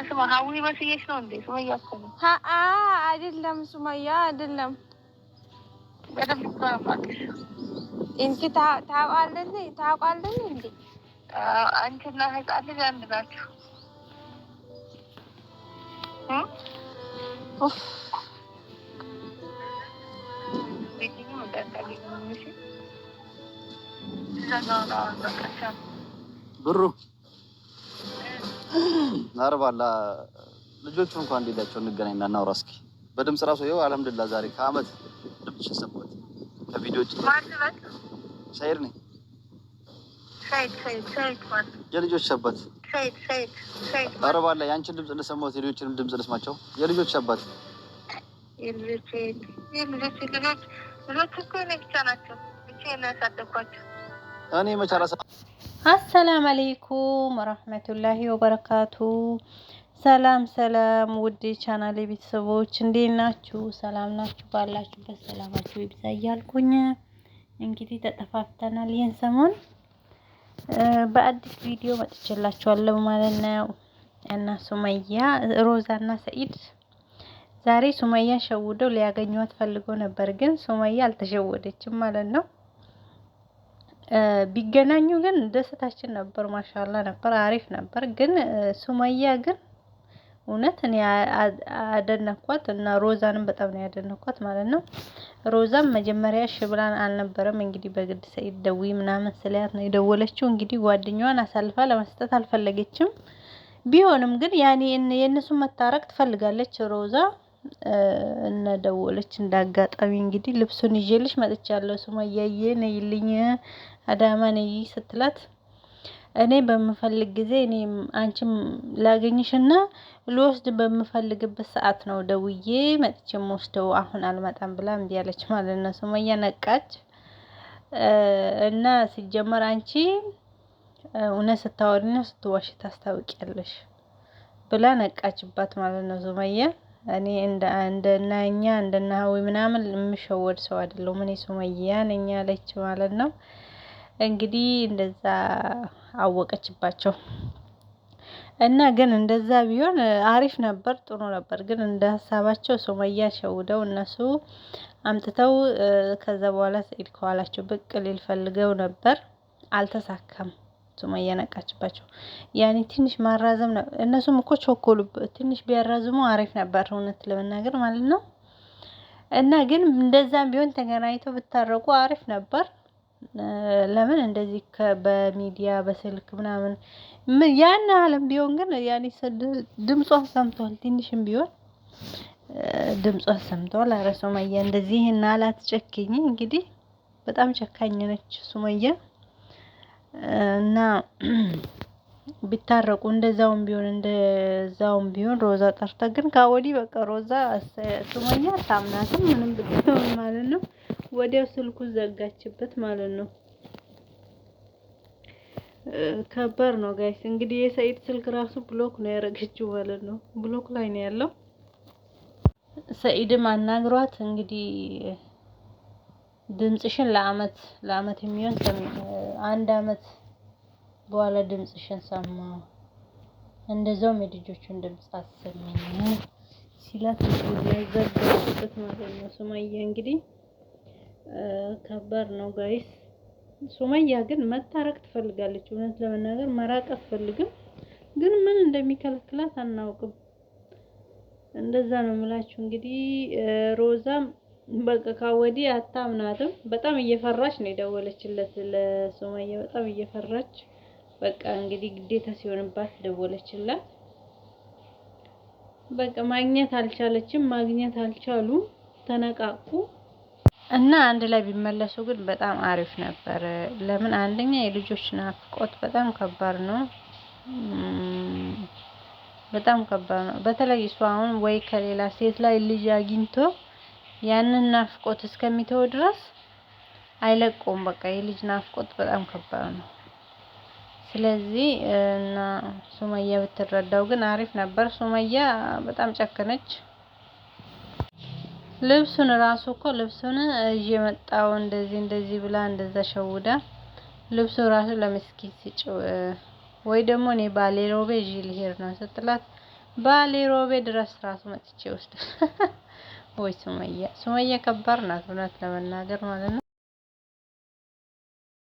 ስማ ሀዊ መስዬሽ ነው እንዴ? ሱመያ እኮ ነው። አይደለም፣ ሱመያ አይደለም። በደንብ እኮ ነው የማውቅሽ። እንቺ ታውቃለህ ታውቃለህ እንዴ? አንቺና ህፃን ልጅ አንድ ናችሁ። ብሩ አርባላ ልጆቹ እንኳን እንዴላቸው እንገናኝና እናውራ እስኪ በድምጽ ራሱ ይኸው አልሐምዱሊላህ ዛሬ ከአመት ድምጽ ሰማሁት። ከቪዲዮች ሰይድ ነኝ። የልጆች አባት አረባላ የአንቺን ድምጽ እንደሰማሁት የልጆችንም ድምጽ ልስማቸው። የልጆች አባት የልጆች ልጆች እኮ እኔ ብቻ ናቸው ብቻዬን ነው ያሳደግኳቸው። እኔ መቻላ አሰላም አለይኩም ወራህመቱላሂ ወበረካቱ። ሰላም ሰላም፣ ውድ ቻናሌ ቤተሰቦች እንዴት ናችሁ? ሰላም ናችሁ? ባላችሁበት ሰላማችሁ ይብዛ እያልኩኝ እንግዲህ ተጠፋፍተናል። ይህን ሰሞን በአዲስ ቪዲዮ መጥቼላችኋለሁ ማለት ነው። እና ሱመያ ሮዛ እና ሰኢድ ዛሬ ሱመያን ሸውደው ሊያገኟት ፈልገው ነበር፣ ግን ሱመያ አልተሸወደችም ማለት ነው። ቢገናኙ ግን ደስታችን ነበር። ማሻላ ነበር፣ አሪፍ ነበር። ግን ሱመያ ግን እውነት እኔ አደነኳት እና ሮዛንም በጣም ነው ያደነኳት ማለት ነው። ሮዛም መጀመሪያ እሺ ብላን አልነበረም። እንግዲህ በግድ ሰኢድ ደዊ ምናምን ስላት ነው የደወለችው። እንግዲህ ጓደኛዋን አሳልፋ ለመስጠት አልፈለገችም። ቢሆንም ግን ያኔ የእነሱን መታረቅ ትፈልጋለች ሮዛ እና ደወለች። እንዳጋጣሚ እንግዲህ ልብሱን ይዤልሽ መጥቻለሁ ሱመያዬ ነይልኝ አዳማ ነይ ስትላት እኔ በምፈልግ ጊዜ እኔ አንቺም ላገኝሽና ልወስድ በምፈልግበት ሰዓት ነው ደውዬ መጥቼ የምወስደው አሁን አልመጣም ብላ እምቢ አለች ማለት ነው። ሱመያ ነቃች እና ሲጀመር አንቺ እውነት ስታወሪና ስትዋሽ ታስታውቂያለሽ ብላ ነቃችባት ማለት ነው ሱመያ። እኔ እንደ እንደናኛ እንደና ሀዊ ምናምን የምሸወድ ሰው አይደለሁም እኔ ሱመያ ነኝ አለች ማለት ነው። እንግዲህ እንደዛ አወቀችባቸው እና ግን እንደዛ ቢሆን አሪፍ ነበር፣ ጥሩ ነበር። ግን እንደ ሀሳባቸው ሱመያ ሸውደው እነሱ አምጥተው ከዛ በኋላ ሰኢድ ከኋላቸው ብቅ ሊል ፈልገው ነበር፣ አልተሳካም። ሱመያ ነቃችባቸው። ያኔ ትንሽ ማራዘም ነው። እነሱም እኮ ቸኮሉበት። ትንሽ ቢያራዝሙ አሪፍ ነበር፣ እውነት ለመናገር ማለት ነው። እና ግን እንደዛም ቢሆን ተገናኝተው ብታረቁ አሪፍ ነበር። ለምን እንደዚህ በሚዲያ በስልክ ምናምን ያን አለም ቢሆን ግን ያኔ ድምጿን ሰምቷል። ትንሽም ቢሆን ድምጿን ሰምቷል። ኧረ ሱመያ እንደዚህ እና አላትጨክኝ። እንግዲህ በጣም ጨካኝ ነች ሱመያ እና ቢታረቁ እንደዛውም ቢሆን ሮዛ ጠርታ ግን ካወዲ በቃ ሮዛ ሱመያ ታምናትም ምንም ብትሆን ማለት ነው። ወዲያው ስልኩ ዘጋችበት ማለት ነው። ከባድ ነው guys። እንግዲህ የሰኢድ ስልክ ራሱ block ነው ያደረገችው ማለት ነው። block ላይ ነው ያለው። ሰኢድም አናግሯት እንግዲህ ድምጽሽን ለአመት ለአመት የሚሆን አንድ አመት በኋላ ድምጽሽን ሰማሁ፣ እንደዛውም የልጆቹን ድምጽ አሰሚኝ ሲላት ዘጋችበት ማለት ነው። ሱመያ እንግዲህ ከባድ ነው guys። ሱመያ ግን መታረቅ ትፈልጋለች። እውነት ለመናገር መራቅ አትፈልግም፣ ግን ምን እንደሚከለክላት አናውቅም። እንደዛ ነው የምላችሁ። እንግዲህ ሮዛም በቃ ካወዲህ አታምናትም። በጣም እየፈራች ነው የደወለችለት ለሱመያ፣ በጣም እየፈራች በቃ እንግዲህ ግዴታ ሲሆንባት ደወለችላት። በቃ ማግኘት አልቻለችም፣ ማግኘት አልቻሉም፣ ተነቃቁ እና አንድ ላይ ቢመለሱ ግን በጣም አሪፍ ነበር። ለምን አንደኛ የልጆች ናፍቆት በጣም ከባድ ነው፣ በጣም ከባድ ነው። በተለይ እሱ አሁን ወይ ከሌላ ሴት ላይ ልጅ አግኝቶ ያንን ናፍቆት እስከሚተው ድረስ አይለቀውም። በቃ የልጅ ናፍቆት በጣም ከባድ ነው። ስለዚህ እና ሱመያ ብትረዳው ግን አሪፍ ነበር። ሱመያ በጣም ጨከነች። ልብሱን ራሱ እኮ ልብሱን ይዤ መጣሁ እንደዚህ እንደዚህ ብላ እንደዛ ሸውዳ ልብሱ ራሱ ለምስኪን ስጭው ወይ ደግሞ እኔ ባሌ ሮቤ ይዤ ልሄድ ነው ስትላት ባሌ ሮቤ ድረስ ራሱ መጥቼ ወስዳል። ወይ ሱመያ፣ ሱመያ ከባድ ናት እውነት ለመናገር ማለት ነው።